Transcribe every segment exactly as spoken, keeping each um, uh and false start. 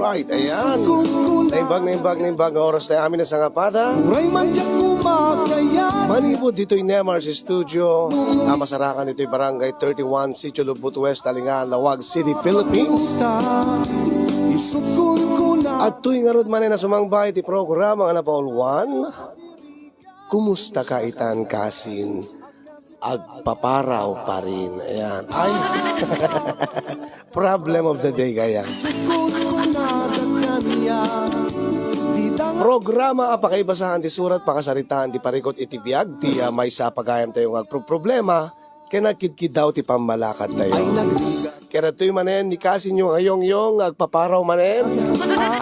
Right, ayan. Naimbag, naimbag, naimbag nga oras tayo. Amin na sangapada. Uray man diak kumakayat. Manipud ditoy Nemar's Studio. A masarakan ditoy Barangay thirty-one, Sitio Lubot West, Talingaan, Laoag City, Philippines. Isukon ko na. Adtoy ngarud manen a sumangba iti programa nga napauluan, Kumusta ka itan, kasin? Agpaparaw pa rin. Ayan. Ay. Problem of the day kaya. Programa a pakaibasan ti surat, pakasaritaan ti parikut iti biag ti, ah, maysa a pagayam tayo nga agproproblema ken agkidkidaw ti pammalakad tayo. Ket adtoy manen ni kasinyo nga Yongyong nga agpaparaw manen,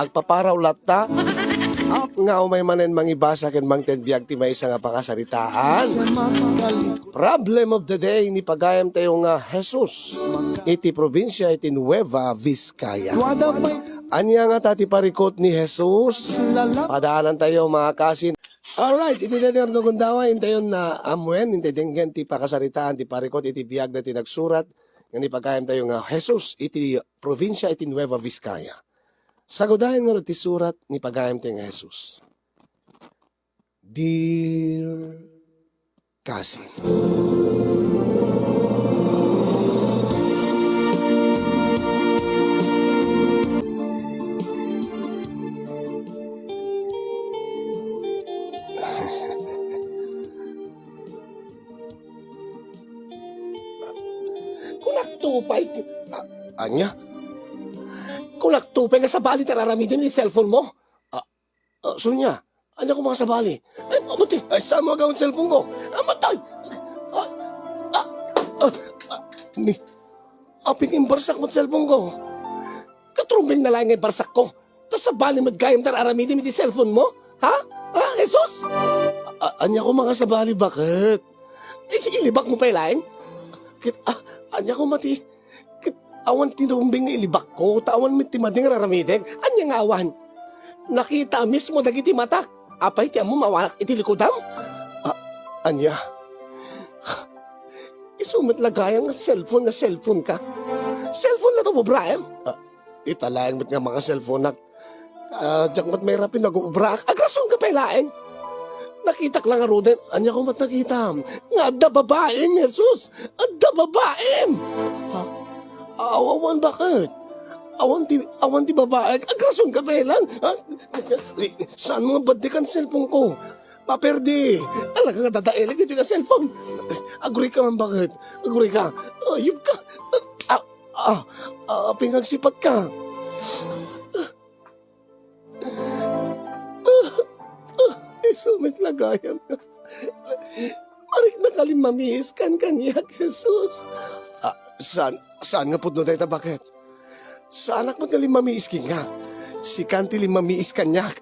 agpaparaw latta, nga umay manen mangibasa ken mangted biag ti maysa nga pakasaritaan. Problem of the day ni pagayam tayo nga Jesus iti probinsia iti Nueva Vizcaya. Ania ngata ti parikut ni Jesus? Padaanan tayo, mga kasin. Alright, iti daytoy nga gundaway, intayon na amuen, intayon denggen ti pakasaritaan ti parikut iti biag daytoy nagsurat nga ni pagayam tayo nga Jesus iti probinsia iti Nueva Vizcaya. Sagudayen ngarud ti surat ni pagayam tayo nga Jesus. Dear Kasin. Kunak to pay ti, a-, ania? Kunak to pay nga sabali ti ar-aramidem iti cellphone mo? A-, a, Sonia, ania koma nga sabali? Ay, amati, ay, saan mo agawan cellphone ko? Amatay! A, a, a, ni, apin imbarsak mo cellphone ko? Katrumbeng na laeng nga ibarsak ko. Ta sabali met gayam ti ar-aramidem iti cellphone mo? Ha? Ha, Jesus? A-, ania koma nga sabali, baket? I-, ilibak mo pay laeng? Ket, a-, ania koma ti, ket awan ti rumbeng nga ilibak ko, ta awan met ti madi nga ar-aramidek. Ania nga awan? Nakita mismo dagiti matak. Apay ti ammom awanak iti likudam? A-, ania? Isu met la gayam nga cellphone nga cellphone ka. Cellphone la ti ubraem? A, ita laeng met nga manga-cellphoneak. A, diak met mairapen nga agubraak. Agrason ka pay laeng. Nakitak la ngaruden. Ania koma ti nakitam? Nga adda babaim, Jesus! Adda babaim! Ha? Aw-, awan, baket? Awan ti, awan ti babaek. Agrason ka pay lang. Ha? Saan mo nga baddekan cellphone ko? Maperdi! Talaga nga dadaelek ditoy nga cellphone. Aguray ka man, baket? Aguray ka. Ayup ka. Ah, ah, ah, apin nga agsipat ka. Isu met la gayam nga mariknaka limmamiis kan kaniak, Jesus. A, saan, saan nga pudno dayta, baket? Saanak met nga limmamiis kenka. Sikan ti limmamiis kaniak.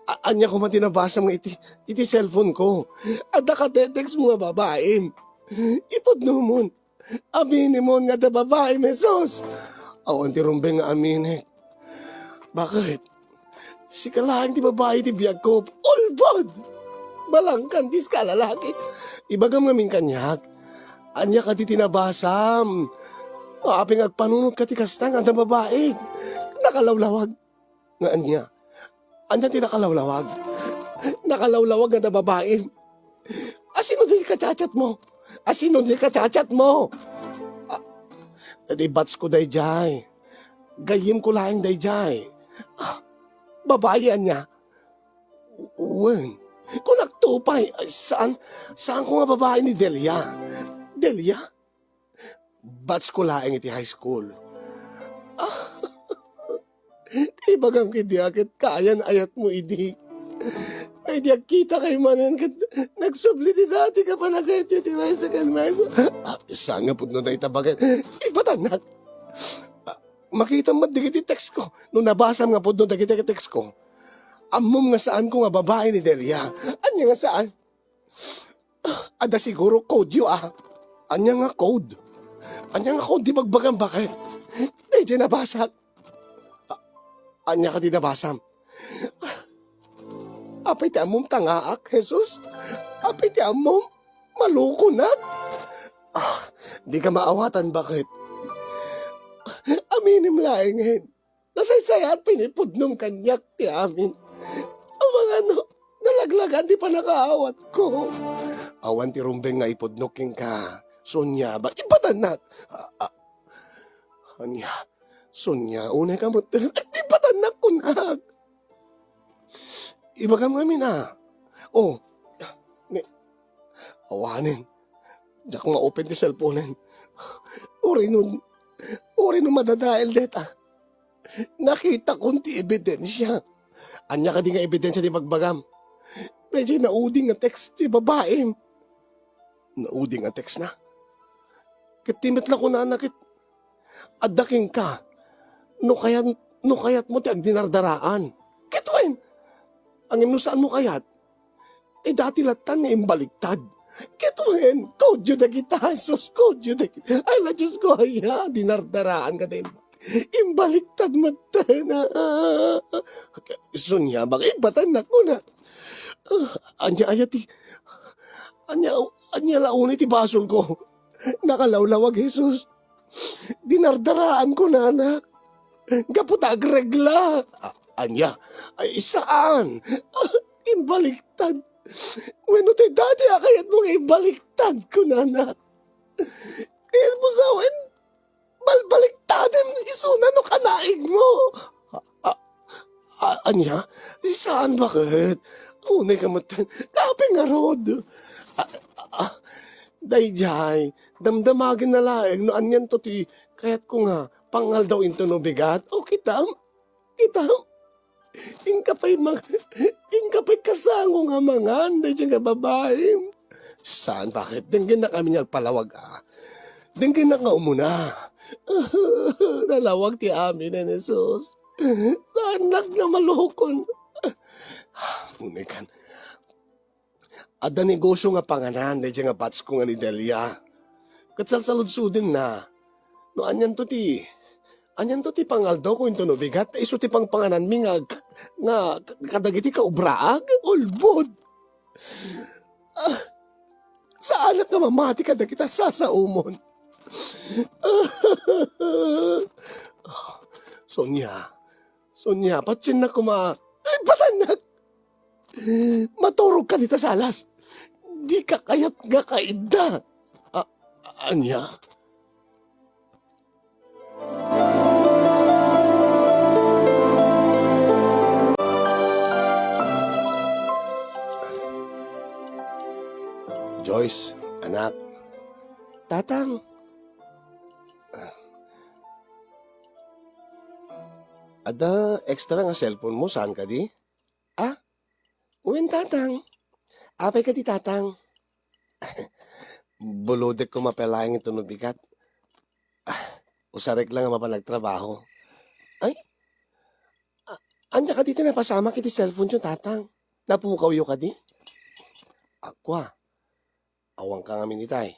A-, ania koma ti nabasam nga iti, iti cellphone ko? Adda ka-text mo nga babaim. Ipudnomon. Aminemon nga adda babaim, Jesus. Awan ti rumbeng nga aminek. Baket? Sika laeng ti babai ti biagko. Ulbod! Balangkan ti iska a lalaki. Ibagam ngamin kaniak. Ania kadi ti nabasam? Apin nga agpanunotka ti kasta nga adda babai? Nakalawlawag. Nga ania? Ania ti nakalawlawag? Nakalawlawag nga adda babaim. Asino ti kachat-chat mo? Asino ti kachat-chat mo? A, ti batch ko daydiay. Gayyem ko laeng daydiay. A, babai ania? Wen. Kunak to pay. Ay, saan, saan ko nga babai ni Delia? Delia? Batch ko laeng iti high school. Ti ibagam kadi a ket kaayan-ayatmo idi. Ay, di agkitakay manen ket nagsubli ti dati nga pannakayatyo ti maysa ken maysa. A, saan nga pudno dayta, baket? Ipatannak. A, makitam met dagiti text ko. No nabasam nga pudno dagiti text ko, ammom nga saanko nga babai ni Delia. Ania nga saan? Adda siguro code-yo, a. Ania nga code? Ania nga code ti bagbagam, baket? Daydiay nabasak. A-, ania kadi nabasam? Apay ti ammom tangaak, Jesus? Apay ti ammom? Malukonak? A, dika maawatan, baket? Laengen, nasaysayaat pay nga ipudnom kaniak ti amin. Amangan no, nalaglagan ti pannakaawatko. Awan ti rumbeng nga ipudnok kenka. Sonia, ba, ipatannak. Ah, ah. Ania, Sonia, unay ka met. Ipatannak kunak. Ibagam ngamin a. Oh, ni, awanen. Diak ma-open ti cellphone-en. Uray no, uray no madadael dayta. Nakitakon ti ebidensia. Ania kadi nga ebidensia ti bagbagam? Daydiay nauding nga text ti babaim. Nauding nga text na. Ket ti met la kunana ket, "Adda kenka, no kayat, no kayatmo ti agdinardaraan." Ket wen, ngem no saanmo kayat, eh, dati lattan nga imbaliktad. Ket wen, kodyo dagita, sus, kodyo dagita. Ay, la, Diyos ko, aya, dinardaraan ka din. Imbaliktad met ten. Sonia, baka ipatannak kunak. Ah, ania aya ti, ania, ania la unay ti basolko. Nakalawlawag, Jesus. Dinardaraan kunak. Gapu ta agregla. A-, ania? Ay, saan. Ah, imbaliktad. Wenno ti dati a kayatmo nga imbaliktad kunak. Kayatmo sawen, balbaliktaden isuna no kanaigmo. A-, a-, a-, ania? Saan, baket? Unay ka met. Kape ngarud. A-, a-, a-, daydiay, damdamagen na laeng no anianto ti kayatko nga pangaldaw intono bigat. O, kitam? Kitam? Inka pay mag-, inka pay kasango nga mangan daydiay nga babaim. Saan, baket? Denggennak amin nga agpalawag a. Denggennak nga umuna. Nalawag ti amin, Jesus. Saannak nga malukon. Unay kan. Adda negosio nga panganan daydiay nga batsko nga ni Delia. Ket salsaludsodenna no anianto ti, anianto ti pangaldawko intono bigat, ta isu ti pangpangananmi nga, nga kadagiti kaubraak, ulbod. Ah, saanak nga mamati kadagita sasaomon. Sonia, Sonia, patiennak koma. Ay, patannak! Maturog ka dita salas. Dika kayat nga kaidda. A-, ania? Joyce, anak. Tatang. Adda extra nga cellphone mo, saan kadi? Ah? Wen, Tatang. Apay kadi, Tatang? Bulodek ko mapalaing ito no bigat. Ah, usarek lang nga mapan agtrabaho. Ay? A-, ania kadi ti napasamak iti cellphone yo, Tatang? Napukawyo kadi? Akua. Awanka ngamin itay.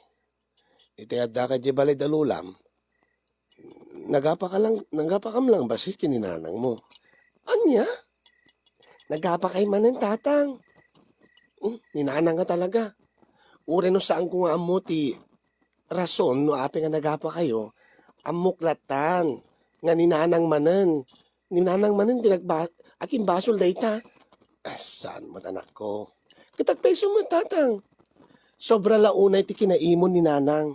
Itay adda ka idiay balay da lolam. Nagapaka lang, nagapakam lang basit ken ni nanangmo. Ania? Nagapakay manen, Tatang. Hmm, ni nanang nga talaga. Uray no saanko nga ammo ti rason no apay nga nagapakayo, ammok lattan nga ni nanang manen. Ni nanang manen ti nagba-, agimbasol dayta. Ah, saan met, anakko? Ket agpayso met, Tatang. Sobra la unay ti kinaimon ni nanang.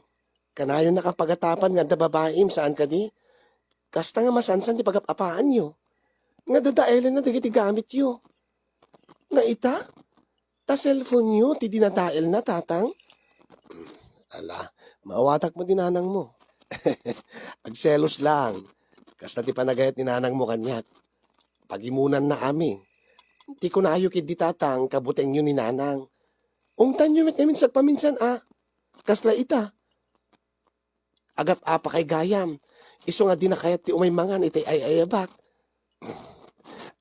Kanayonnaka pagatapan nga adda babaim, saan kadi? Kasta nga masansan ti pagap-apaanyo. Nga dadaelenna dagiti gamityo. Nga ita? Ta cellphone-yo ti dinadaelna, Tatang? Ala, maawatak met ni nanangmo. Agselos lang. Kasta ti panagayat ni nanangmo kaniak. Pagimunanna amin. Ti kunayo ketdi, Tatang, kabutengyo ni nanang. Ungtanyo met ngamin sagpaminsan a. Kasla ita. Agap-apakay gayam. Isu nga dina kayat ti umay mangan iti ay-ayabak.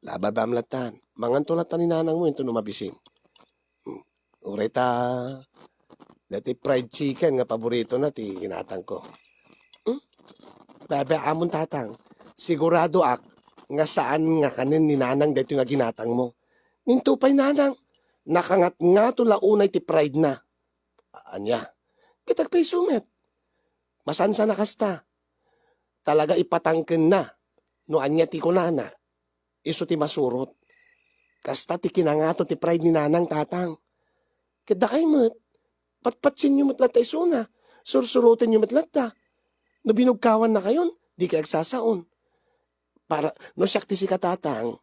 Lababam lattan. Manganto lattan ni nanangmo intono mabisin. Hmm. Uray ta, dati fried chicken nga paboritona ti ginatangko. Hmm? Bebe, amon, Tatang. Siguradoak nga saan nga kanen ni nanang daytoy nga ginatangmo. Ninto pay nanang, nakangatngato la unay ti fried na. Ania? Ket agpayso met. Masansan a kasta. Talaga ipatangkenna. No ania ti kunana, isu ti masurot. Kasta ti kinangato ti pride ni Nanang, Tatang. Ket dakay met, patpatsienyo met latta isuna, sursurotenyo met latta. No binugkawannakayon, dikay agsasaon. Para, no siak ti sika, Tatang,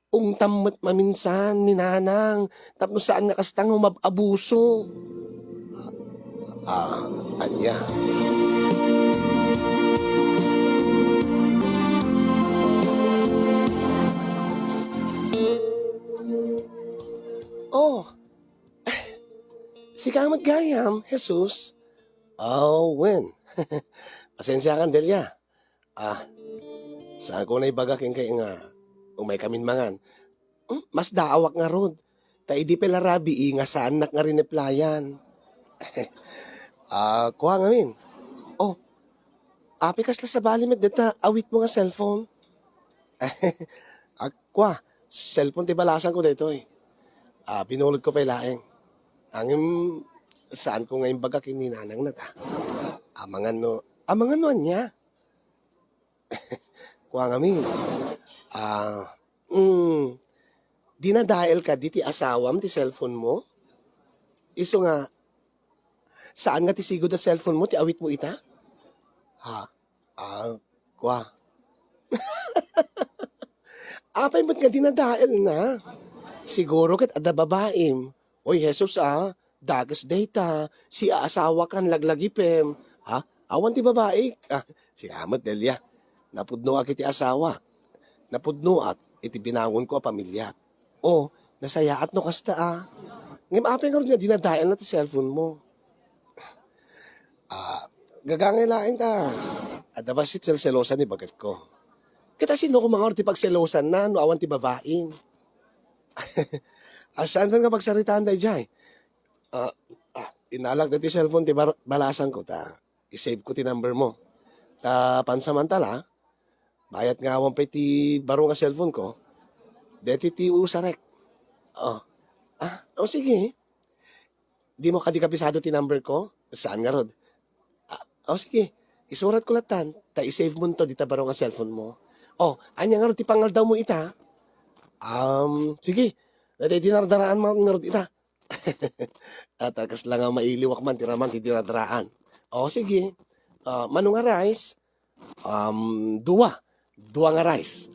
ungtam met maminsan ni Nanang tapno saan nga kasta nga umab-abuso. Ah, ania? Oh, sika met gayam, Jesus. Oh, wen. Pasensiakan, Delia. Ah, saanko naibaga kenka nga umaykamin mangan. Hmm, masdaawak ngarud. Ta idi pay la rabii nga saannak nga rineplayan. Ah, kua ngamin. Oh, apay kasla sabali met deta awitmo nga cellphone? Ah, kua, cellphone ti balasanko daytoy. Ah, binulodko pay laeng. Ngem, saanko nga imbaga ken ni Nanangna ta. Amangan no, amangan no ania? Kua ngamin, ah, mm, dinadael kadi ti asawam ti cellphone mo? Isu nga, saan nga ti sigud a cellphone mo ti awitmo ita? Ha? Ah, kua. Apay met nga dinadaelna? Siguro ket adda babaim. Oy, Jesus, ah, dakes dayta, siaasawakan laglagipem. Ha? Awan ti babaik? Ah, sika met, Delia. Napudnoak iti asawak. Napudnoak iti binangonko a pamiliak. O, nasayaat no kasta, ah. Ngem apay ngarud nga dinadaelna ti cellphone mo? Ah, gagangay laeng ta. Adda bassit selselosan ni bagetko. Ket asino koma ngarud ti pagselosanna no awan ti babaim? Saan nga pagsaritaan daydiay? Ah, ah, inalak daytoy cellphone ti bar-, balasangko ta i-save ko ti number mo. Ta pansamantala, bayat nga awan pay ti baro nga cellphone ko, daytoy ti usarek. Oh. Ah, oh, sige. Dimo kadi kabisado ti number ko? Saan ngarud? Ah, oh, sige. Isuratko lattan, ta i-save monto dita baro nga cellphone mo. Oh, ania ngarud ti pangaldawmo ita? Um, sige. Daytoy dinardaraanmo ngarud ita. At, ah, kasla nga mailiwak man ti raman ti diradraan. Oh, sige. Ah, mano nga rice? Um, dua. Dua nga rice.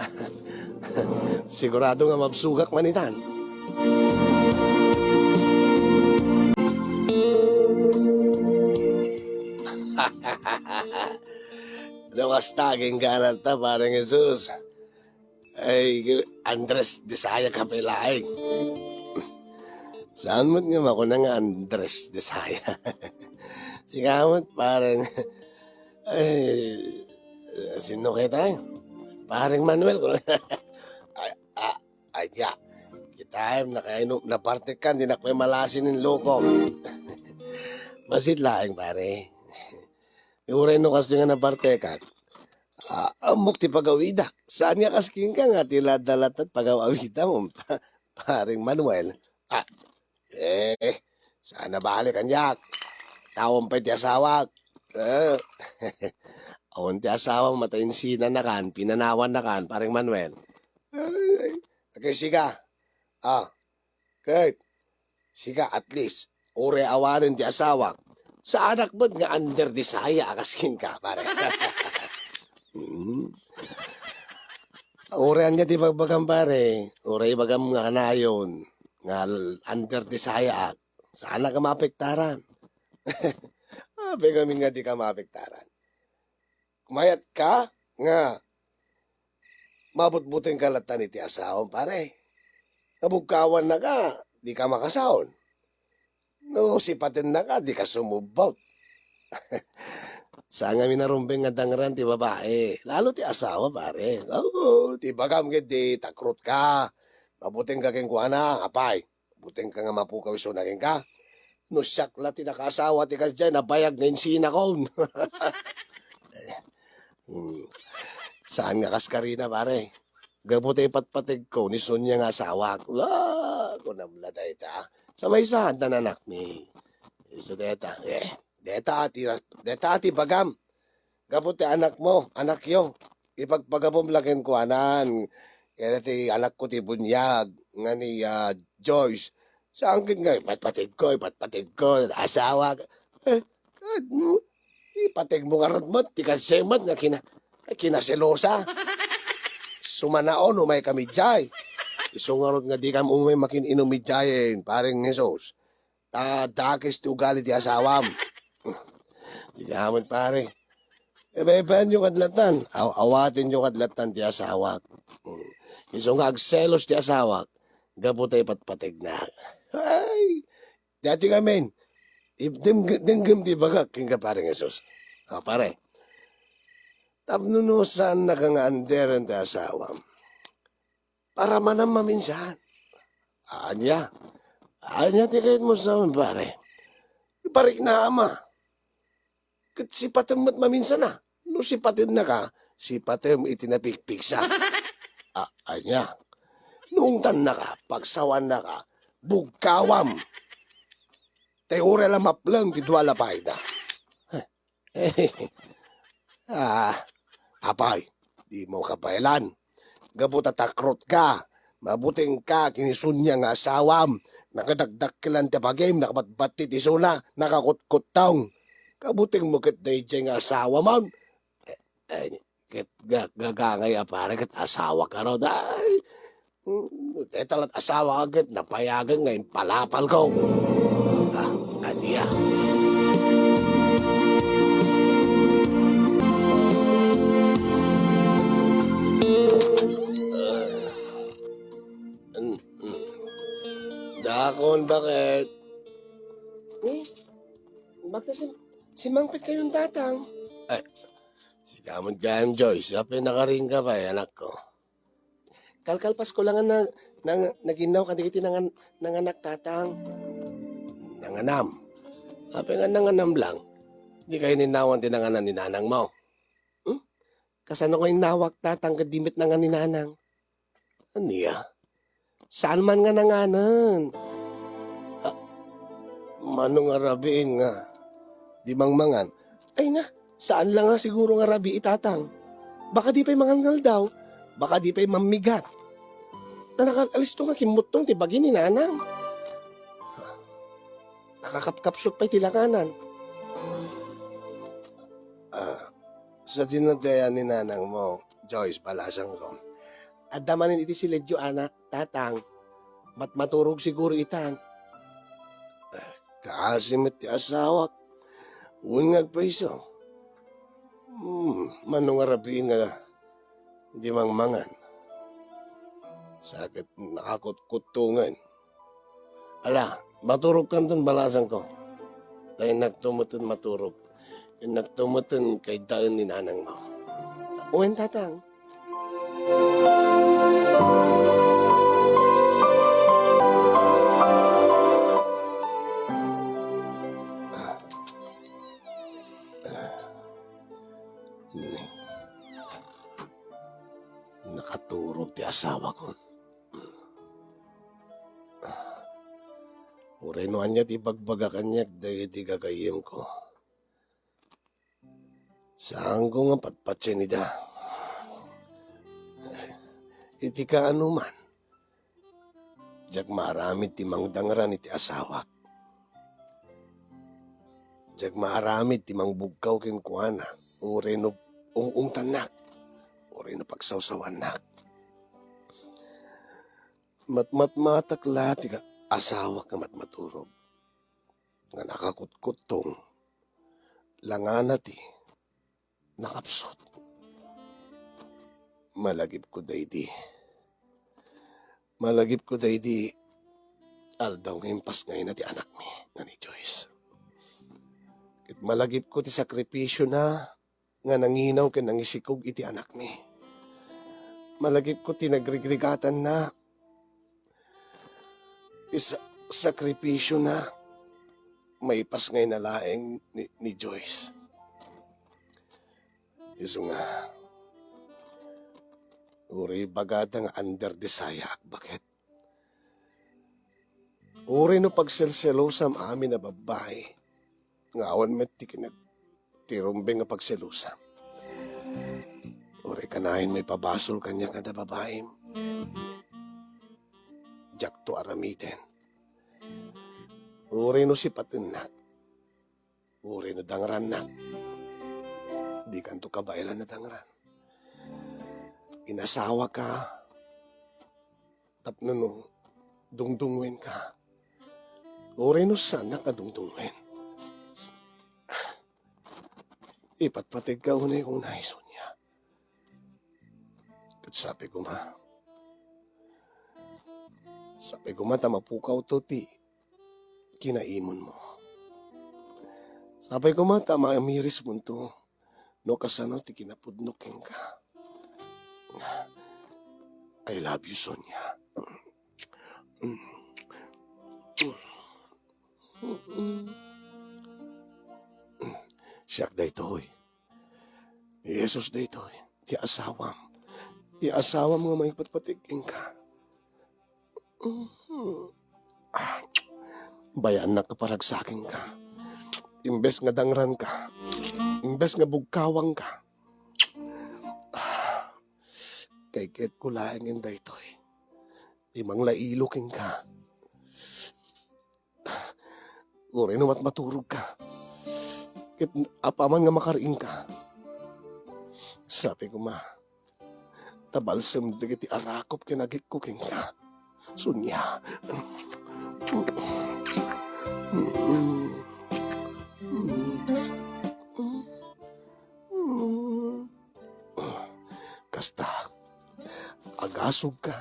Sigurado nga mabsugak man itan. No kasta, aginggananta, Pareng Jesus. Ay, Andres Desaya ka pay laeng. Saan met nga makuna nga Andres Desaya? Sika met, Pareng, ay, sino kita? Pareng Manuel. Ay, ah, ay, ya. Kita, nakainom, napartek ka, di na kayo malasin ng loko. Masit laeng, pare. Uray no kastoy nga napartekak, ah, ammok ti pagawidak. Saan nga kas kenka nga ti ladda-laddat pagaw-awidam, Pareng Manuel? Ah, eh, saan a bale kaniak? Tawen pay ti asawak. Eh, awan ti asawam, mata insinanakan, pinanawannakan, Pareng Manuel. Ay, ay. Ket sika, ah, ket sika, at least, uray awanen ti asawak, saanak met nga under Desaya a kas kenka, pare. Mm. Uray ania ti bagbagam, pare, uray ibagam nga kanayon nga l-, under Desayaak, saanak nga maapektaran. Apay ngamin nga dika maapektaran? Mayatka nga mabutbutengka lattan iti asawam, pare. Nabugkawannaka, dika makasaon. No sipatennaka, dika sumubbot. Saan ngamin a rumbeng nga dangran ti babae, lalo ti asawa, pare. Oo, ti bagam ket di takrotka. Mabutengka kenkuana, apay. Butengka nga mapukaw isuna kenka. No siak la ti nakaasawa ti kasdiay, nabayag nga insinakon. Hmm. Saan nga kas karina, pare? Gapu ta ipatpategko ni Sonia nga asawak. La, kunam la dayta. Sa maysa, adda nanakmi. Isu dayta. Eh, dayta ti, dayta ti bagam. Gapu ti anakmo, anakyo. Ipagpagapom la kenkuanan. Kaya ti anakko ti buniag nga ni, ah, Joyce. Saan ket nga ipatpategko, ipatpategko, asawa. Eh, ano? Ipategmo ngarud met, ti kasem met nga kina-, kinaselosa. Sumanaon, umaykami diay. Isu ngarud nga dikam umay makin-inum idiayen, Pareng Jesus. Ta dakes ti ugali ti asawam. Di naman, pare. Ibaybayanyo kad latan. Aw-, awatenyo kad latan ti asawak. Mm. Isu nga agselos ti asawak, gapu ta ipatpategnak. Ay, dati ngamin. Ip-, dem-, denggem ti ibagak kenka, Pareng Jesus. Ah, pare. Tapno no saannaka nga anderen ti asawam, para manam maminsan. Ania? Ania ti kayatmo sawen, pare? Parikna ama. Ket sipatem met maminsan a. No sipatennaka, sipatem iti napigpigsa. A-, ania? No ungtannaka, pagsawannaka, bugkawam. Tay uray la mapleng ti dua la payda. Ah, apay, dimo kapaelan. Gapu ta takrotka, mabutengka ken ni Sonia nga asawam, nakadakdakkelan ti apagim, nakabatbatti ti isuna, nakakutkuttong. Kabutengmo ket daydiay nga asawam, eh, eh, ket ga-, gagangay a pare, ket asawak ngarud. Ay, mm, deta la't asawak ket napayagen nga impalapalko. Ah, ania? Mm, mm. Dakon, bakit? Eh, bakit sim-, simangpet kayon, Tatang? Ay, sika met gayam, Joyce. Apay, nakarinka pay, anakko? Kalkalpasko la nga na-, nang-, naginnaw kadagiti nangan-, nanganak, Tatang. Nanganam? Apay nga nanganam lang? Di kayo ninnawan ti nanganan ni nanangmo? Hmm? Kasano nga innawak, Tatang, ket di met nangan ni nanang? Ania? Saan man nga nanganen? Ah, mano nga rabiin nga di mangmangan? Ay na, saan la nga siguro nga rabii, Tatang. Baka di pay mangalngaldaw, baka di pay mammigat. Ta nakalisto nga kimmuttong ti bagi ni nanang. Nakakapkapsut pay ti langanan. Ah, sadino ti ayan ni nanangmo, Joyce, balasangko? Adda manen iti siledyo, anak, Tatang. Matmaturog siguro itan. Eh, kaasi met ti asawak. Wen nga agpayso. Hmm, mano nga rabiin nga di mangmangan? Sa ket nakakutkuttongen. Ala, maturogkanton, balasangko. Ta innakto metten maturog. Innakto metten kaydaen ni nanangmo. Wen, Tatang. Nakaturog ti asawakon. Uray no ania ti ibagbaga kaniak dagiti gagayyemko. Saanko nga patpatien ida. Iti kaanoman, diak maaramid ti mangdangran iti asawak. Diak maaramid ti mangbugkaw kenkuana, uray no ung-ungtannak, uray no pagsawsawannak. Matmatmatak la ti ka-, asawak nga matmaturog, nga nakakutkuttong, langana ti nakapsut. Malagipko daydi. Malagipko daydi aldaw nga impasngayna ti anakmi nga ni Joyce. Ket malagipko ti sakripisiona nga nanginaw ken nangisikog iti anakmi. Malagipko ti nagrigrigatanna, ti sa-, sakripisiona, maipasngayna laeng ni, ni Joyce. Isu nga, uray bagada nga under the sayaak, baket. Uray no pagselselosam amin a babbai, nga awan met ti kinag-, ti rumbeng nga pagselosam. Uray kanayon maipabasol kaniak nga babaim. Diakto aramiden. Uray no sipatennak, uray no dangrannak, dikanto kabaelan a dangran. Inasawaka tapno no dungdungngoenka, uray no saannak a dungdungngoen. Ipatpategka unay-unay, Sonia. Ket sapay koma, sapay koma ta mapukawto ti kinaimonmo. Sapay koma ta mamirismonto no kasano ti kinapudno kenka. I love you, Sonia. Siak daytoy. Ni Jesus daytoy, ti asawam. Ti asawam nga maipatpateg kenka. Mhm. Ah, bayaannak a paragsakenka. Imbes nga dangranka, imbes nga bugkawangka, ah, kaiketko laengen daytoy. Ti manglailo kenka. Uray no matmaturogka, ket apaman nga makariingka, sapay koma ta balsem dagiti arakop ken agikko kenka. Sonia. Kasta, agasogka.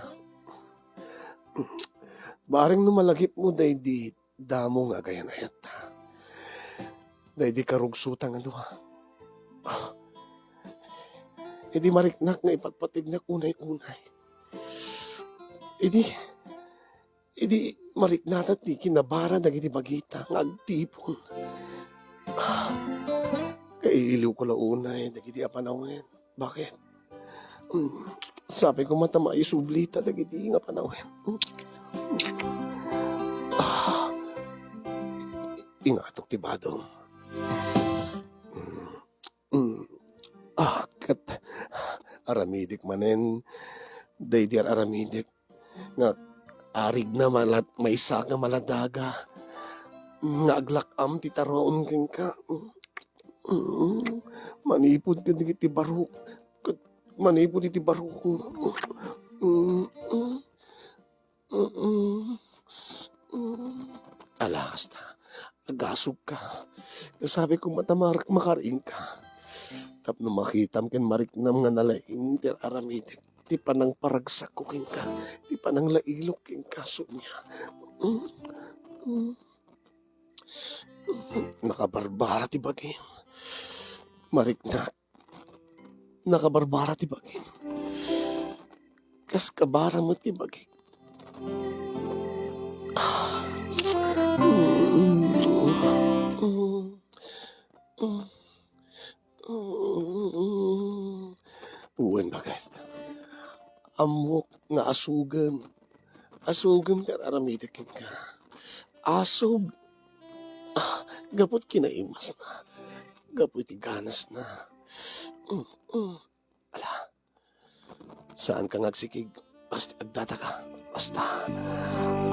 Bareng no malagipmo daydi damo nga agayanayatta, daydi karugsota nga dua. Idi mariknak nga ipatpategnak unay-unay. Idi, idi mariknata ti kinabara dagiti bagita nga agtipon. Kailiwko la unay dagiti a panawen. Bakit? Mm, sapay koma ta maisublita dagiti nga panawen. Mm. Ah, ingatok ti badom. Mm, mm. Ah, ket aramidek manen, daydi ar-aramidek nga arigna malat-, maysa nga maladaga, nga aglak-am ti taruon kenka. Mm, manipud kadagiti barok, ket manipud iti barok. Mm, mm, mm, mm. Ala, kasta, agasogka. Sapay koma ta mar-, makariingka. Tapno makitam ken mariknam nga nalaing ti aramidek. Ti panangparagsakko kenka, ti pananglailok kenka, Sonia. Mm, mm. Nakabarbara ti bagim. Mariknak. Nakabarbara ti bagim. Kas kabara met ti bagik. Ah. Mm, mm, mm. Wen, bakit? Ammok nga asugem. Asugem ti ar-aramidek kenka. Asug. Ah, gapu iti kinaimasna. Gapu iti ganasna. Mm, mm. Ala. Saanka nga agsikig. Basta agdataka. Basta.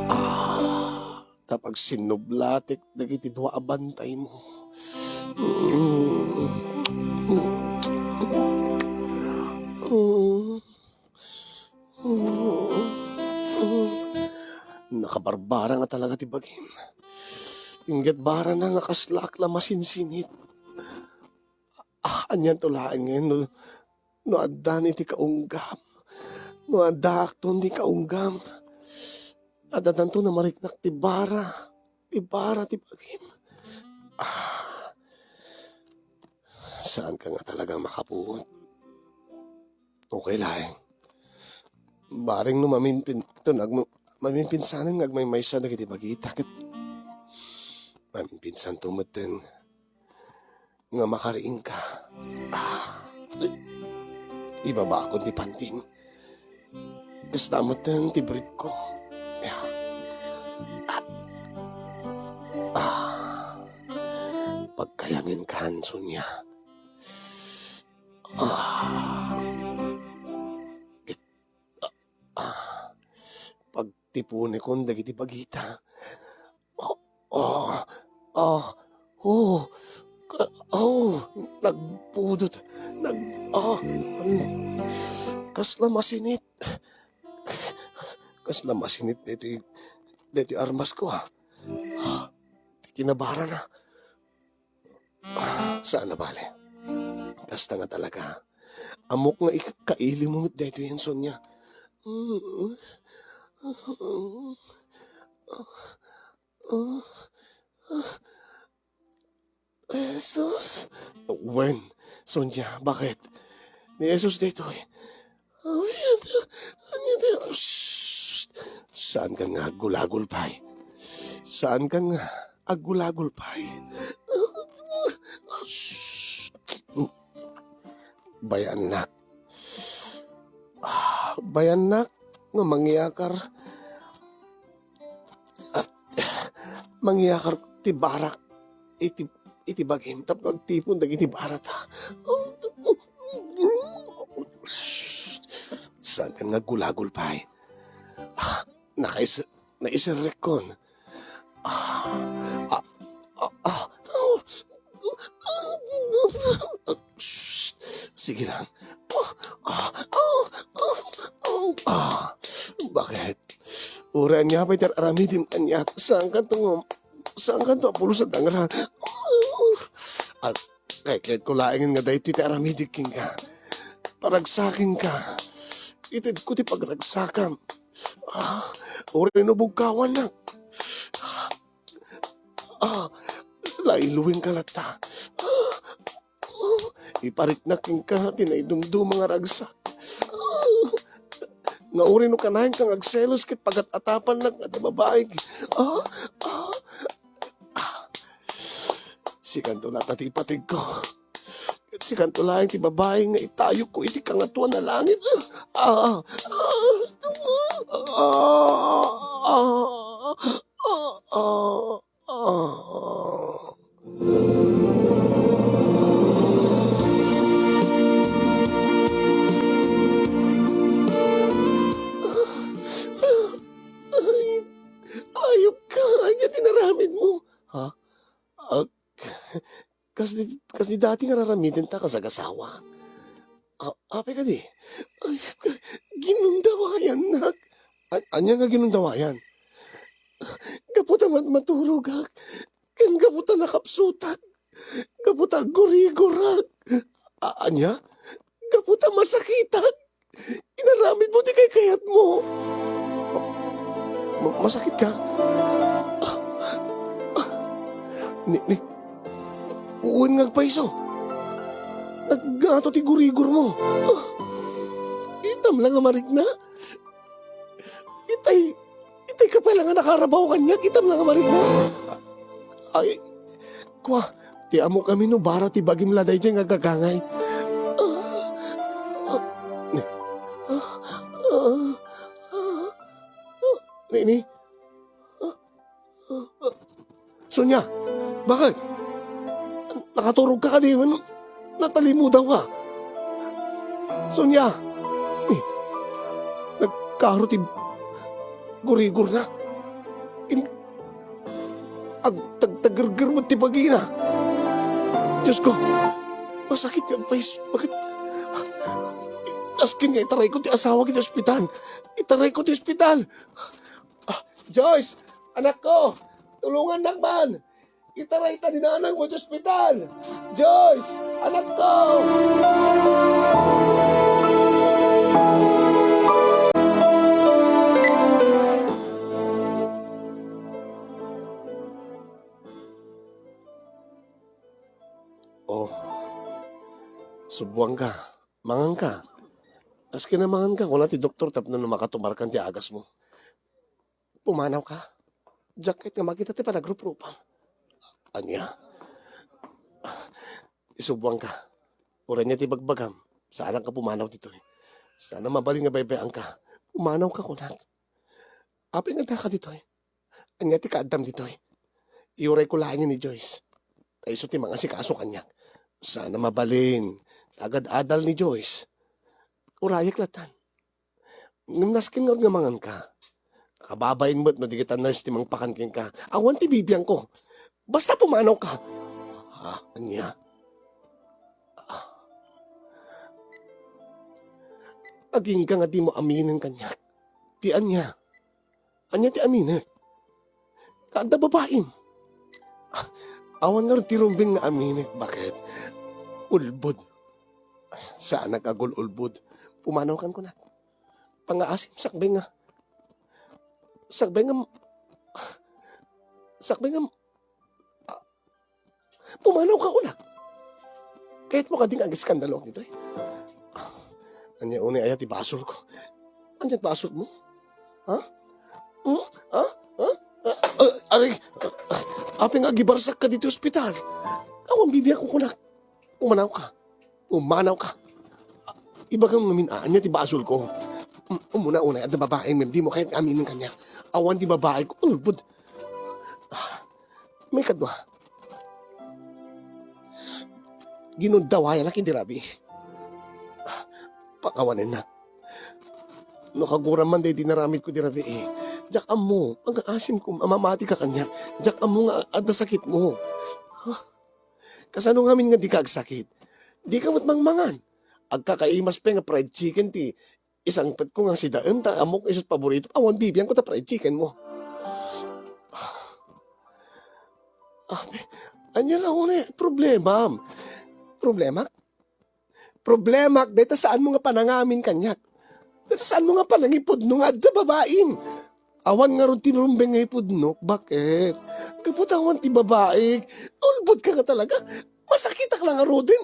Ah, ta pagsinnublatek dagiti dua a bantaymo. Nakabarbara nga talaga ti bagim. Inggit barana nga kaslaak la masinsinit. Ah, anianto laengen no, no addan iti kaunggam. No addaakton ti kaunggam. Addanto na mariknak ti bara. Ti bara ti bagim. Ah, saanka nga talaga makapuot. Okay laeng. Bareng no maminpin-, to nagma-, maminpinsanen nga agmaymaysa dagiti bagita ket maminpinsanto metten nga makariingka. Ah, ibabakon ti pantim. Kasta metten ti briefko. Ya. Ah. Ah. Pagkayangenkan, Sonia. Ah. Ipunikon dagiti bagita. Oh, oh, oh, oh, ka-, oh, nagpudot. Nag-, ah, an-, kasla masinit. Kasla masinit daytoy, daytoy armasko, ah. Ti kinabarana. Ah, saan a bale. Kasta nga talaga. Ammok nga ik-, kaili mo met daytoy, Sonia. Jesus. Wen, Sonia, bakit? Ni Jesus daytoy. Ay, ania, ania, ania. Shh! Saankan nga aggulagul pay. Saankan nga aggulagul pay. Shh! Bayannak. Ah, bayannak nga mangyakar. At, mangyakar ti barak iti, iti bagim tapno agtipon dagiti barata. Saankan nga aggulagul pay. Ah, nakais-, naiserrekkon. Ah, ah, ah, ah, ah. Shh, sige lang. Ah, ah, ah, ah, ah. Bakit? Uray ania pay ti ar-aramidem kaniak. Saankanto nga, saankanto a pulos a dangra. At kayatko laengen nga daytoy ti aramidik kenka. Paragsakenka. Itedko ti pagragsakam. Ah, uray no bugkawannak. Ah, lailuenka latta. Ah, ipariknak kenka ti naidumduma nga ragsak. Ah, nga uray no kanaenka nga agselos ket pagat-atapannak nga adda babaik. Ah, ah, ah. Sikanto latta ti ipategko. Ket sikanto laeng ti babai nga itayokko iti kangatoan a langit. Ah, ah, ah, ah, ah, ah, ah, ah. Ay, ayupka, ania ti inaramidmo? Ha? Ah, kas di, kas di dati nga ar-aramidenta kas agasawa. A-, apay kadi? Ay, ginundawayannak. A-, ania nga ginundawayan? Gapu ta matmaturogak, ken gapu ta nakapsutak, gapu ta aggurigorak. A-, ania? Gapu ta masakitak. Inaramidmo ti kaykayatmo. Ma-, ma-, masakitka? Ni, ni, wen nga agpayso. Naggato ti gurigurmo. Itam la nga marikna. Itay, itay ka pay la nga nakarabaw kaniak, itam la nga marikna. Ay, kua, ti ammokami no bara ti bagim la daydiay nga agagangay. Ah, ah, ah, ah, ah, ah, Nini? Ah, ah, ah. Sonia, bakit? Nakaturogka kadi wenno natalimudaw ka? Sonia, eh, nagkaro ti gurigorna. In-, agtagtagerger met ti bagina. Diosko, masakit nga agpais-, bakit? Askin nga itarayko ti asawak iti ospital. Itarayko ti ospital. Ah, Joyce, anakko, tulongannak man. Itarayta ni nanangmo iti ospital. Joyce, anakko! Oh, subwangka. Manganka. Askin a manganka, kuna ti doktor tapno no makatumarkan ti agasmo. Pumanawka. Diak ket nga makita ti panagruprupam. Ania? Isubwangka. Uray ania ti bagbagam, saanka pumanaw ditoy. Saan a mabalin nga baybay-angka. Pumanawka kunak. Apay nga addaka ditoy? Ania ti kaaddam ditoy? Iurayko laengen ni Joyce. Ta isu ti mangasikaso kaniak. Saan a mabalin. Agad-adal ni Joyce. Urayek lattan. Ngem nasken ngarud nga manganka. Kababain met no dagita nurse ti mangpakan kenka. Awan ti bibiangko. Basta pumanawka. Ah, ania? Ah. Agingga nga dimo aminen kaniak. Ti ania? Ania ti aminek? Adda babaim. Awan ngarud ti rumbeng nga aminek, baket? Ulbod. Saanak agul-ulbod. Pumanawkan kunak. Pangaasim, sakbay nga. Sakbay nga. Sakbay nga. Pumanawka kunak. Kayatmo kadi nga agiskandaloak ditoy? Ania unay aya ti basolko? Ania ti basolmo? Ha? Hmm? Ha? Ha? Ah, ah, aray! Apay nga agibarsakka ditoy ospital? Awan bibiangko kunak. Pumanawka. Pumanawka. Ibagam ngamin, ah, ania ti basolko? Um, umuna unay, adda babaim ngem dimo kayat nga aminen kaniak. Awan ti babaik. Ulbod. Ah, maikadua. Ginundawayanak idi rabii. Ah, pakawanennak. No kaguram man daydi naramidko idi rabii, diak ammo, agaasimko, mamatika kaniak. Diak ammo nga adda sakitmo. Huh? Kasano ngamin nga dika agsakit? Dika met mangmangan. Agkakaimas pay nga fried chicken ti isangpetko nga sidaem ta ammok isu ti paborito. Awan bibiangko ta fried chickenmo. Ah, ania la unay problemam? Problemak? Problemak, dayta saanmo nga panangamin kaniak. Dayta saanmo nga panangipudno nga adda babaim. Awan ngarud ti rumbeng nga ipudnok, baket? Gapu ta awan ti babaik. Ulbodka nga talaga. Masakitak la ngaruden.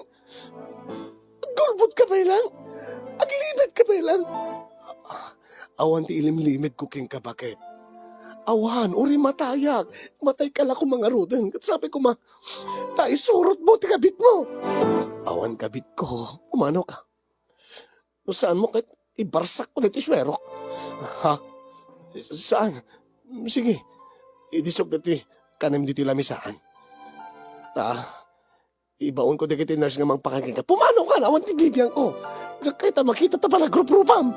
Agulbodka pay lang. Aglimetka pay lang. Awan ti ilimlimedko kenka, baket? Awan, uray matayak. Matayka la koma ngaruden. Ket sapay koma, ta isurotmo ti kabitmo. Awan kabitko. Umano ka? No saanmo ket ibarsakko daytoy suerok. Ha? Saan? Sige. Idisok daytoy kanem ditoy lamisaan. Ta, ibaonko dagiti nurse nga mangpakan kenka. Pumanawka, awan ti bibiangko. Diak kayat a makita ta panagruprupam.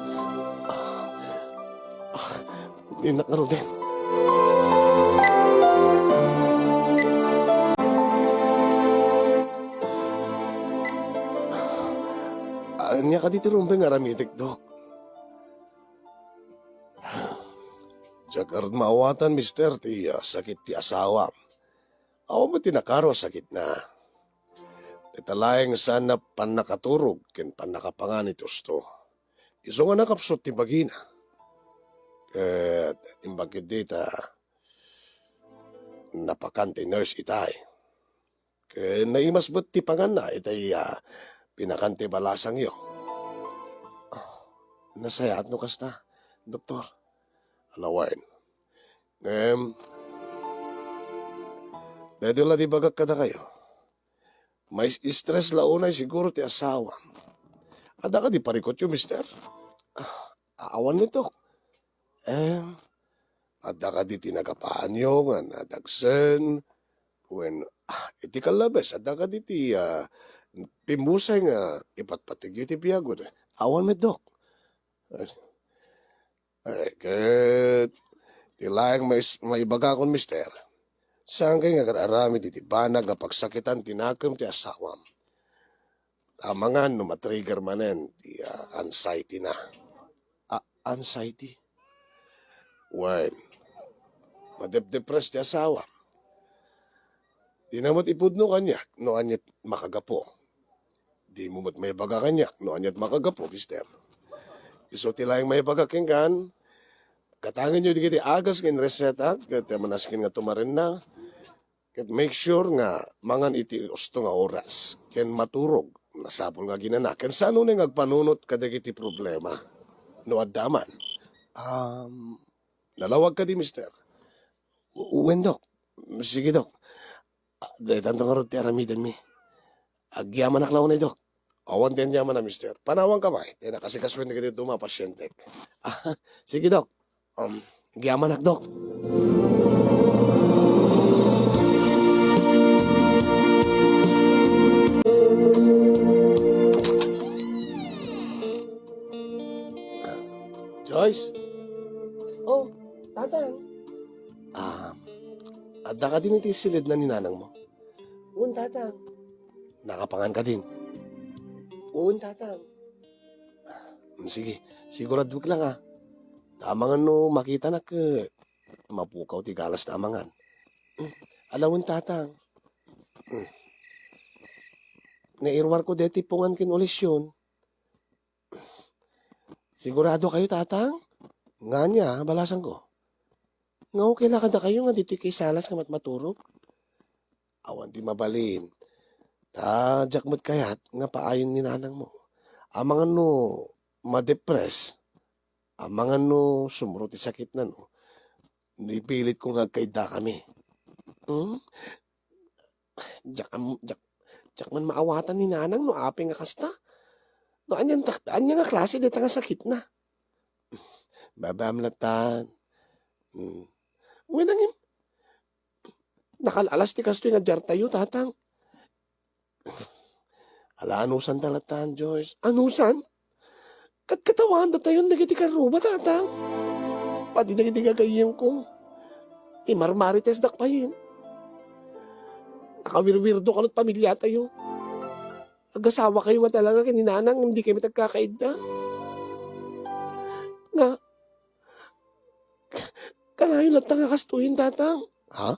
Ah, ah, Innak ngaruden. Ania kadi ti rumbeng nga aramidek, Dok? Diak ngarud maawatan, Mister, ti, ah, sakit ti asawam. Awan met ti nakaro a sakitna. Dayta laeng saan a pannakaturog ken pannakapangan iti usto. Isu nga nakapsut ti bagina. Ket imbag ketdi ta napakan ti nurse itay. Ket naimas met ti panganna itay, ah, pinakan ti balasangyo. Ah, nasayaat no kasta, Doktor. Ala wen. Ngem, daytoy la ti ibagak kadakayo. Mais-stress la unay siguro ti asawam. Adda kadi parikutyo, Mister? Ah, awan met, Dok. Em, adda kadi ti nagapaanyo nga nadagsen? Wen, ah, iti kallabes, adda kadi ti, ah, pimmusay nga ipatpategyo iti biag? Wen, awan met, Dok. Eh, ket ti laeng mais-, maibagakon, Mister, saankay nga agar-aramid iti banag nga pagsakitan ti nakem ti asawam. Amangan no matrigger manen ti, ah, anxiety na. Ah, anxiety? Wen, madepdepress ti asawam. Dina met ipudno kaniak no aniat makagapu. Dimo met maibaga kaniak no aniat makagapu, Mister. Isu ti laeng maibaga kenkan, gatangenyo dagiti agas nga inrecetak, ket manasken nga tumarenna, ket make sure nga mangan iti usto nga oras, ken maturog, nasapul nga aginana, ken saan unay nga agpanunot kadagiti problema no adda man. Um, nalawag kadi, Mister? Wen, Dok. Sige, Dok. Ah, daytanto ngarud ti aramidenmi. Agyamanak la unay, Dok. Awan ti anyamana, Mister. Panawanka pay, ta nakasikasuen dagiti duma a pasientek. Ah, sige, Dok. Um, agyamanak, Dok. Joyce? Oh, Tatang. Ah, adda kadin iti siledna ni nanangmo? Wen, Tatang. Nakapangan kadin? Wen, Tatang. Mm, sige, siguraduek lang, ah. Ta amangan no makitanak, eh, mapukaw ti galas ta amangan. Mm, ala wen, Tatang. Mm. Nairuarko deti pungan ken ulision. Sigurado kayo, Tatang? Ngania, balasanko. Nga okay la kadakayo nga ditoy kay salas nga matmaturog? Awan ti mabalin. Ta diak met kayat nga paayen ni nanangmo. Amangan no ma-depress, amangan no sumro ti sakitna, no, no ipilitko nga agkaiddakami. Hmm? Diak am-, diak, diak man maawatan ni nanang no apay nga kasta. No anian tak-, ania nga klase dayta nga sakitna? Babaam latan. Hmm. Wen, ngem, nakal-alas ti kastoy nga diartayo, Tatang. Ala, anusanta latan, Joyce. Anusan? Katkatawaan datayon dagiti karruba, Tatang. Pati dagiti gagayyemko. Imarmaritesdak payen. Nakawirwirdo kano ti pamiliatayo. Agasawa kayo nga talaga ken ni nanang, ngem dikay met agkakaidda. Nga, kanayon latta nga kastoyen, Tatang. Ha?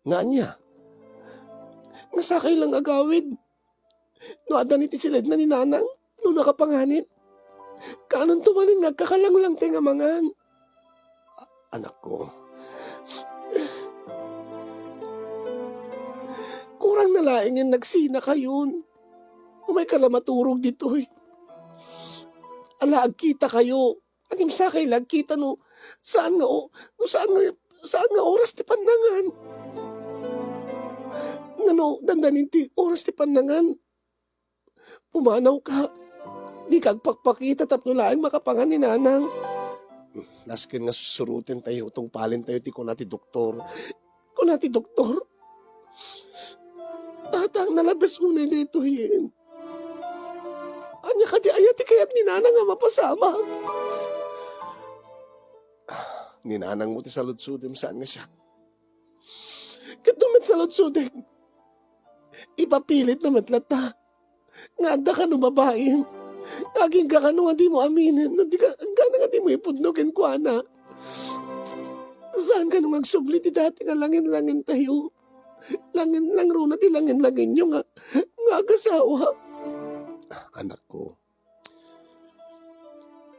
Nga ania? Nga sakay lang agawid. No adda ni ti siledna ni nanang, no nakapanganen. Kaanonto manen nga agkakalanglang ti nga mangan. A-, anakko. Kurang na laeng nga nagsina kayon. Umay ka la maturog ditoy. Ala, agkita kayo. Agimsakay la agkita no saan nga o-, no saan nga, saan nga oras ti pannangan. Ngano, dandanin ti oras ti pannangan? Pumanaw ka. Di ka agpakpakita tapno laeng makapangan ni nanang. Nasken nga suroten tayo, tungpalen tayo ti kuna ti doktor. Kuna ti doktor, "Tatang, nalabes unay daytoyen. Ania kadi aya ti kayat ni nanang nga mapasamak?" Ni nanangmo ti saludsodem, saan nga siak. Ket no met saludsodek, ipapilitna met latta nga adda kano babaim. Agingga kano nga dimo aminen, no di ka, inggana nga dimo ipudno kenkuana. Saan kano nga agsubli ti dati nga langin-langin tayo? Langin-lang runa ti langin-langinyo nga, nga agasawa. Anakko,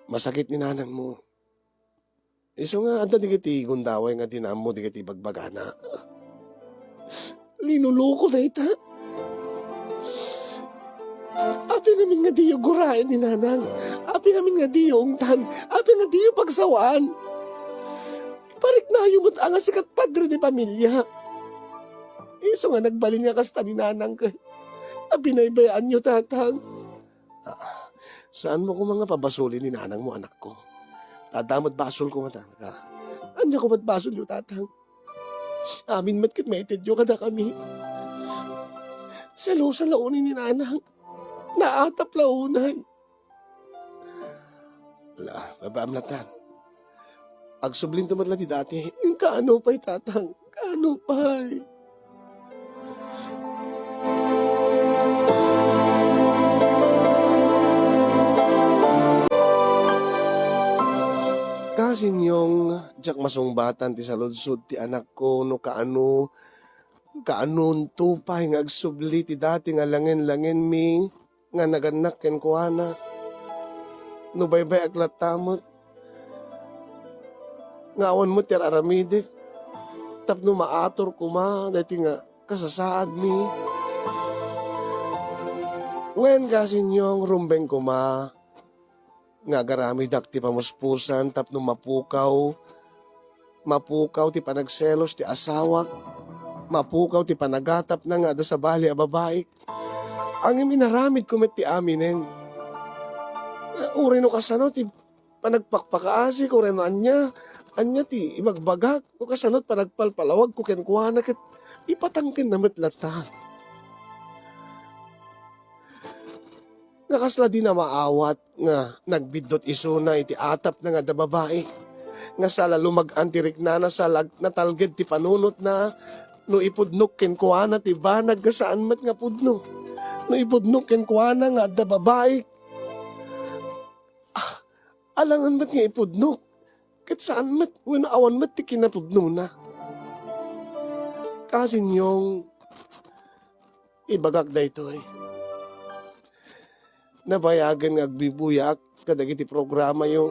masakit ni nanangmo. Isu nga adda dagiti gundaway nga di na ammo dagiti ibagbagana. Linuloko dayta. Apay ngamin nga diyo guraen ni nanang? Apay ngamin nga diyo ungtan? Apay nga diyo pagsawaan? Ipariknayo met a nga sika ti padre de pamilia. Isu nga nagbalin nga kasta ni nanang ket a binaybayaanyo, tatang. Ah, saanmo koma nga pabasoli ni nanangmo, anakko. Ta adda met basolko ngata. Ania koma ti basolyo, tatang? Amin met ket maitedyo kadakami. Selosa la unay ni nanang. Naatap la unay. Ala, babaam latan. Agsublinto met la ti dati. Kaano pay, tatang? Kaano pay? Kasinyong, diak masungbatan ti saludsod ti anakko no kaano, kaanonto pay nga agsubli ti dati nga langen-langenmi nga nagannak kenkuana. No baybay-ak latta met nga awan met ti ar-aramidek tapno maator koma daytoy nga kasasaadmi. Wen, kasinyong, rumbeng koma nga agaramidak ti pamuspusan tapno mapukaw, mapukaw ti panagselos ti asawak, mapukaw ti panagatapna nga adda sabali a babai. Ngem inaramidko met ti aminen. Uray no kasano ti panagpakpakaasik, uray no ania, ania ti ibagbagak, no kasano ti panagpalpalawagko kenkuana ket ipatangkenna met latta. Nga kasla dina maawat nga nagbiddut isuna iti atapna nga adda babai. nga sala lumag-an ti riknana, sala natalged ti panunotna, no ipudnok kenkuana ti banag nga saan met nga pudno. No ipudnok kenkuana nga adda babaik, ah, alangan met nga ipudnok. Ket saan met, wenno awan met ti kinapudnona. Kasin, Yong, ibagak daytoy. Nabayagen nga agbubuyaak kadagiti programayo.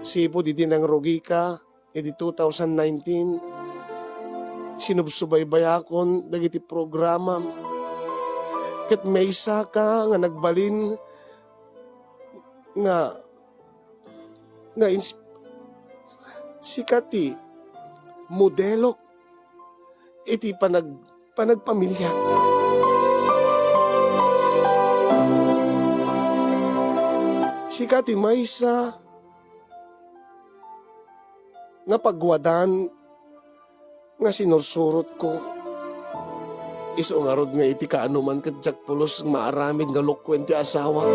Sipud idi nangrugika idi two thousand nineteen, sinubsubaybayakon dagiti programam. Ket maysaka nga nagbalin nga, nga ins-, sika ti modelo iti panag-, panagpamilya. Sika ti maysa nga pagwadan nga sinursurotko. Isu ngarud nga iti kaanoman ket diak pulos maaramid nga lukuen ti asawak.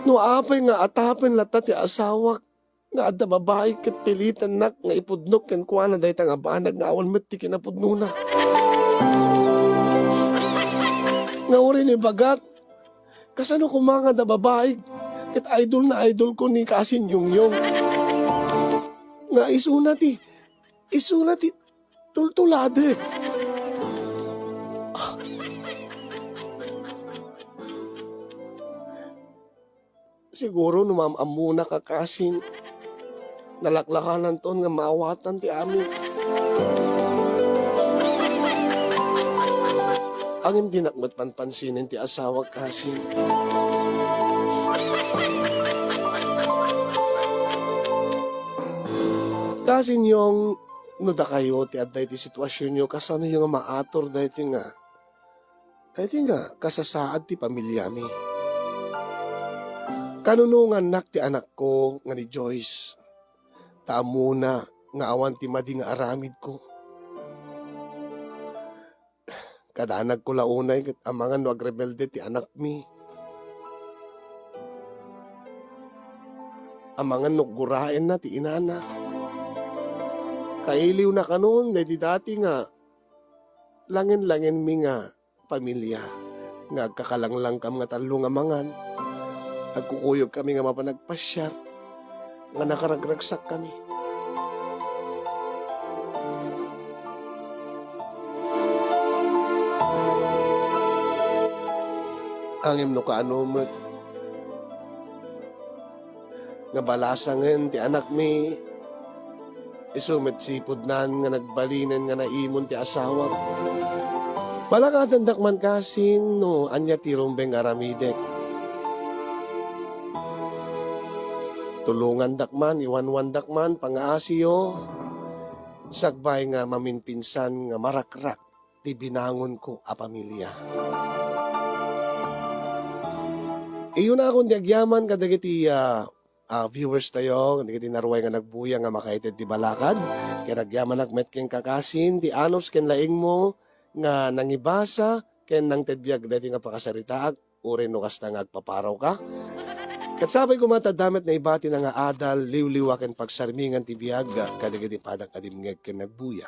No apay nga atapen latta ti asawak nga adda babai ket pilitannak nga ipudnok kenkuana dayta nga banag nga awan met ti kinapudnona. Nga uray no ibagak, kasano koma nga adda babai ket idol na idol ko ni Kasin Yongyong. Nga isuna ti, isuna ti tultuladek. Siguro no maam-ammona ka, Kasin, nalaklakananton nga maawatan ti amin. Ngem dinak met panpansinen ti asawak, Kasin. Kasin, Yong, no dakayo ti adda iti situasionyo, kasanoyo nga maatur daytoy nga Daytoy nga kasasaad ti pamiliami. Kanunongannak ti anakko nga ni Joyce, ta ammona nga awan ti madi nga aramidko. Kadanagko la unay ket amangan no agrebelde ti anakmi. Amangan no guraenna ti inana. Kailiwna kanon daydi dati nga langen-langenmi nga pamilia nga agkakalanglankam nga tallo nga mangan. Agkukuyogkami nga mapan agpasiar nga nakaragragsakkami. Ngem no kaano met nga balasangen ti anakmi, isu met sipudnan nga nagbalinen nga naimon ti asawak. Balakadandak man, Kasin, no ania ti rumbeng aramidek. Tulongandak man, iwanwandak man, pangaasiyo, sakbay nga maminpinsan nga marakrak ti binangonko a pamilia. Iyunakon ti agyaman kadagiti, ah, ah, viewers tayo, kadagiti naruay nga nagbuya nga makaited ti balakad. Ket agyamanak met kenka, Kasin, ti anus ken laingmo nga nangibasa ken nangted biag daytoy nga pakasaritaak. Uray no kasta nga agpaparawka. Ket sapay koma ta adda met naibati nga adal, liwliwa ken pagsarmingan ti biag kadagiti padak nga dimngeg ken nagbuya.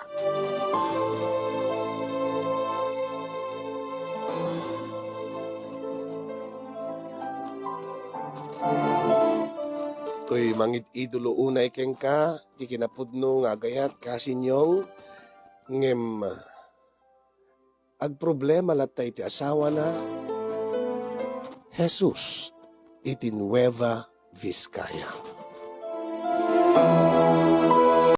Toy mangid-idolo unay kenka ti kinapudno nga agayat, Kasin Yong, ngem agproblema latta iti asawana, Jesus, iti Nueva Vizcaya.